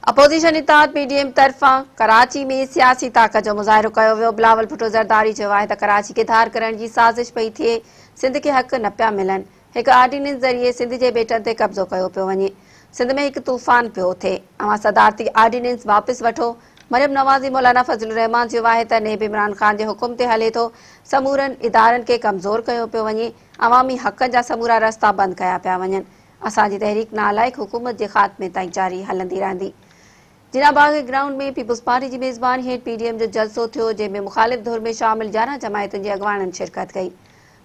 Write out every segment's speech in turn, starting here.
Opposition اتحاد P D M طرفان ڪراچي ۾ سياسي طاقت جو مظاهرو ڪيو ويو، بلاول ڀٽو زرداري چيو آهي ته ڪراچي کي ڌار ڪرڻ جي سازش پئي ٿئي، سنڌ کي حق نه پيا ملن، هڪ آرڊيننس ذريعي سنڌ جي ٻيٽن تي قبضو ڪيو پيو وڃي، سنڌ ۾ هڪ طوفان پيو اٿي، اوهان صدارتي آرڊيننس واپس وٺو، مريم نواز ۽ مولانا فضل الرحمان چيو آهي ته نيب عمران خان جي حڪم تي هلي ٿو، سمورن ادارن کي ڪمزور ڪيو پيو وڃي، عوامي حقن جا سمورا رستا بند ڪيا پيا وڃن. اسان جي تحريڪ نالائق حڪومت جي خاتمي تائين جاري هلندي رهندي. جناح باغ گرائونڊ ۾ پيپلز پارٽي جي ميزباني هيٺ پي ڊي ايم جو جلسو ٿيو جنهن ۾ مخالف ڌر ۾ شامل 11 جماعتن جي اڳواڻن شرڪت ڪئي.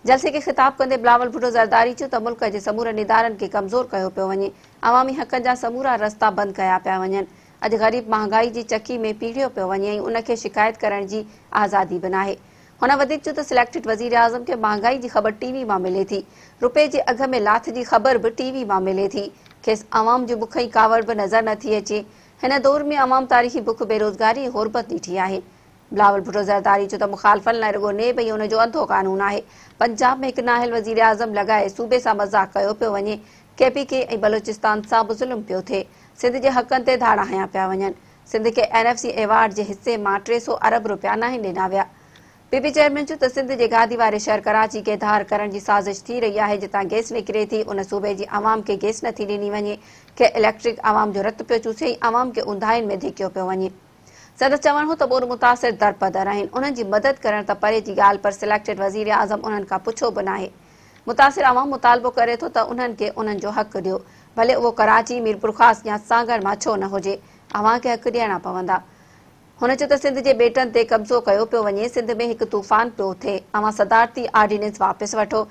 جلسي کي خطاب ڪندي بلاول ڀٽو زرداري چيو ته ملڪ جي سمورن ادارن کي ڪمزور ڪيو پيو وڃي، عوامي حقن جا سمورا رستا بند ڪيا پيا وڃن، اڄ غريب مهانگائي جي چڪي ۾ پيڙهيو پيو وڃي ۽ ان کي شڪايت ڪرڻ جي آزادي به ناهي. هن وڌيڪ چيو ته سليڪٽڊ وزيراعظم کي مهانگائي جي خبر ٽي وي مان ملي ٿي، رپئي جي اگهه ۾ لاٿ جي خبر به ٽي وي مان ملي ٿي، کيس عوام جي بک ۽ ڪاوڙ به نظر نه ٿي اچي، هن دور ۾ عوام تاريخي بک، بيروزگاري ۽ غربت ڏٺي آهي. بلاول ڀٽو زرداري چيو ته مخالفن لاء رڳو نيب ۽ ان جو انڌو قانون آهي، پنجاب ۾ هڪ نااهل وزيراعظم لڳائي صوبي سان مذاق ڪيو پيو وڃي، ڪي پي ڪي ۽ بلوچستان سان به ظلم پيو ٿئي، سنڌ جي حقن تي ڌاڙا هنيا پيا وڃن. سنڌ کي اين ايف سي ايوارڊ جي حصي مان 300 ارب رپيا ناهن ڏنا ويا. پي پي چيئرمين چيو ته سنڌ جي گادي واري شهر ڪراچي کي ڌار ڪرڻ جي سازش ٿي رهي آهي، جتان گئس نڪري ٿي ان صوبي جي عوام کي گئس نٿي ڏني وڃي، ڪي اليڪٽرڪ عوام جو رت پيو چوسي ۽ عوام کي اونداهين ۾ ڌڪيو پيو وڃي. سندس چوڻ هو ته ٻوڏ متاثر درپدر آهن، انهن جي مدد ڪرڻ ته پري جي ڳالهه پر سليڪٽيڊ وزيراعظم انهن کان پڇيو به ناهي. متاثر عوام مطالبو ڪري ٿو ته انهن کي انهن جو حق ڏيو، ڀلي اهو ڪراچي، ميرپورخاص يا سانگهڙ مان ڇو نه هجي. اوهان کي حق ڏيڻا پوندا. هن چيو ته سنڌ جي ٻيٽن تي قبضو ڪيو پيو وڃي، سنڌ ۾ هڪ طوفان پيو اٿي، اوهان صدارتي آرڊيننس واپس وٺو،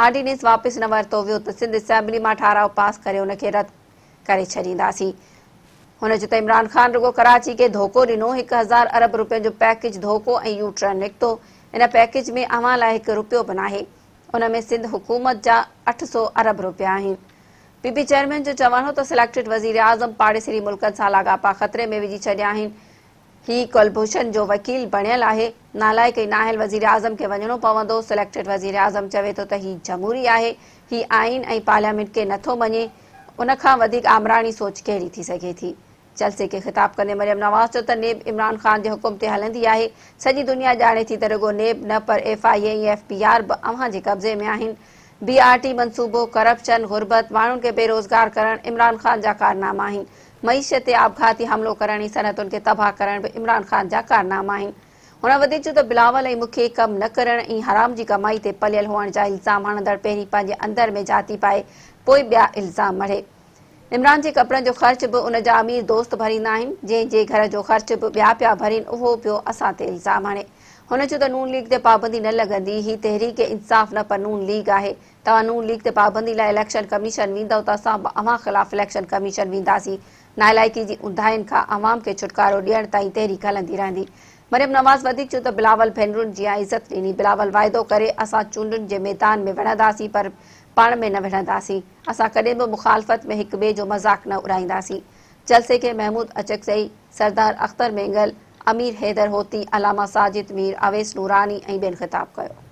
آرڊيننس واپس نه ورتو ويو ته سنڌ اسيمبلي مان ٺهراء پاس ڪري ان کي رد ڪري ڇڏينداسين. هن چيو ته عمران خان رڳو ڪراچي کي ڌوڪو ڏنو، 1000 ارب رپين جو پيڪيج ڌوڪو ۽ يو ٽرن نڪتو، ان پيڪيج ۾ اوهان لاء هڪ رپيو به ناهي، ان ۾ سنڌ حڪومت جا 800 ارب رپيا آهن. پي پي چيئرمين جو چوڻ هو ته سليڪٽيڊ وزيراعظم پاڙيسري ملڪن سان لاڳاپا خطري ۾ وجهي ڇڏيا آهن، هي ڪلڀوشن جو وڪيل بڻيل آهي، نالائق ۽ نااهل وزيراعظم کي وڃڻو پوندو، سليڪٽيڊ وزيراعظم چوي ٿو ته هي جمهوري آهي، هي آئين ۽ پارليامينٽ کي نٿو مڃي، ان کان وڌيڪ آمراڻي سوچ ڪهڙي ٿي سگهي ٿي. جلسي کي خطاب ڪندي مريم نواز چيو ته نيب عمران خان جي حڪم تي هلندي آهي، سڄي دنيا ڄاڻي ٿي ته رڳو نيب نه پر F I A ۽ F B R به اوهان جي قبضي ۾ آهن، بي آر ٽي منصوبو، ڪرپشن، غربت، ماڻهن کي بيروزگار ڪرڻ عمران خان جا ڪارناما آهن، معيشت تي آپگهاتي حملو ڪرڻ ۽ صنعتن کي تباهه ڪرڻ به عمران خان جا ڪارناما آهن. هن وڌيڪ چيو ته بلاول ۽ مون کي ڪم نه ڪرڻ ۽ حرام جي ڪمائي تي پليل هئڻ جا الزام هڻندڙ پهرين پنهنجي اندر ۾ جهاتي پائي پوء ٻيا الزام مڙهي. عمران جي ڪپڙن جو خرچ به ان جا امير دوست ڀريندا آهن، جنهن جي گهر جو خرچ به ٻيا پيا ڀرين اهو پيو اسان تي الزام هڻي. هن چيو ته نون ليگ تي پابندي نه لڳندي، هي تحريڪ انصاف نه پر نون ليگ آهي، توهان نون ليگ تي پابندي لاء اليڪشن ڪميشن ويندؤ ته اسان به اوهان خلاف اليڪشن ڪميشن وينداسين، نالائقي جي اونداهين کان عوام کي ڇوٽڪارو ڏيڻ تائين تحريڪ هلندي رهندي. مريم نواز وڌيڪ چيو ته بلاول ڀينرن جيان عزت ڏني، بلاول واعدو ڪري اسان چونڊن جي ميدان ۾ وڙهنداسين پر پاڻ ۾ نه وڙهنداسين. اسان ڪڏهن به مخالفت ۾ هڪ ٻئي جو مذاق نه اڏائينداسين. جلسي کي محمود اچڪزئي، سردار اختر مينگل، امير حيدر هوتي، علامه ساجد مير، اويس نوراني ۽ ٻين خطاب ڪيو.